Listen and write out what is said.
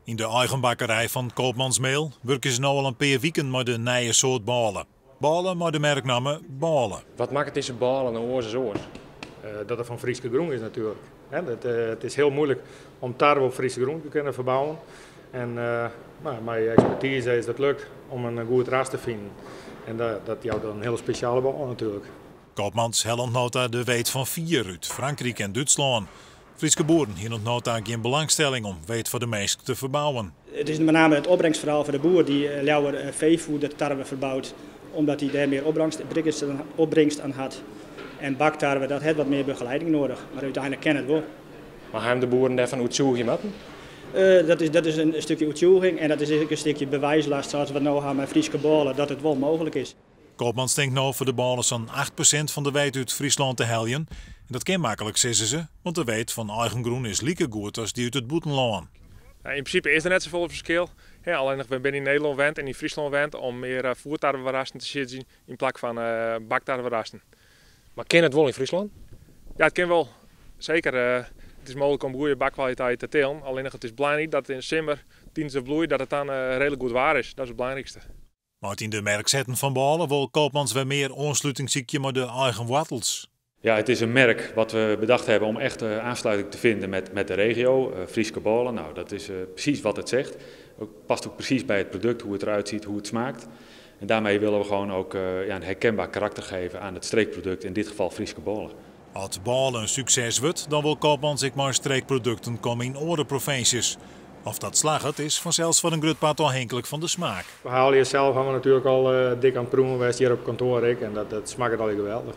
Yn de eigen bakkerij fan Koopmans Meel wurkje se no al in pear wiken mei de nije soart bôle. Bôle mei de merknamme Bôle. Wat makket dizze bôle no oars as oars? Dat er fan Fryske grûn is natuerlik. It is hiel muoilik om tarwe op Fryske grûn te kinnen ferbouwen. En mei ekspertize is dat lukt om in goed ras te finen. En dat jout dan in hiele spesjale bôle natuerlik. Koopmans hellet no ta de weet fan fier út Frankryk en Dútslân. Fryske boeren hiene oant no ta gjin belangstelling om weet foar de minsk te ferbouwen. It is mei name it opbringstferhaal foar de boer dy't leaver feefoedertarwe ferbout, omdat hy dêr mear opbringst oan hat. En baktarwe, dat hat wat mear begeleiding nedich, mar úteinlik kin it wol. Mar ha jim de boeren dêrfan oertsjûgje moatten? Dat is in stikje oertsjûging en dat is ek in stikje bewiislast sa't we no ha mei Fryske bôle, dat it wol mooglik is. Koopmans tinkt no foar de bôle sa'n 8% fan de weet út Fryslân te heljen. En dat kin maklik, sizze se, want de weet fan eigen grûn is like goed as dy út it bûtenlân. Yn prinsipe is der net safolle ferskil. Allinnich we binne yn Nederlân wend en yn Fryslân wend om mear foertarwerassen te siedzjen yn plak fan baktarwerassen. Mar kin it wol yn Fryslân? Ja, it kin wol. Seker. It is mooglik om goede bakkwaliteit te telen. Allinnich it is belangryk dat yn de simmer, tidens de bloei, dat it dan reedlik goed waar is. Dat is it belangrykste. Mei it yn de merk setten fan bôle wol Koopmans wer mear oansluting sykje mei de eigen woartels. Ja, het is een merk wat we bedacht hebben om echt aansluiting te vinden met de regio. Fryske bôle, nou, dat is precies wat het zegt. Ook, past ook precies bij het product, hoe het eruit ziet, hoe het smaakt. En daarmee willen we gewoon ook, ja, een herkenbaar karakter geven aan het streekproduct, in dit geval Fryske bôle. As bôle in sukses wurdt, dan wol Koopmans ek mei streekprodukten komme yn oare provinsjes. Oft dat slagget is fansels foar in grut part ôfhinklik fan de smaak. We halen hier zelf hebben we natuurlijk al dik oan it proeven west, hjir op kantoar ek, en dat smakket al geweldich.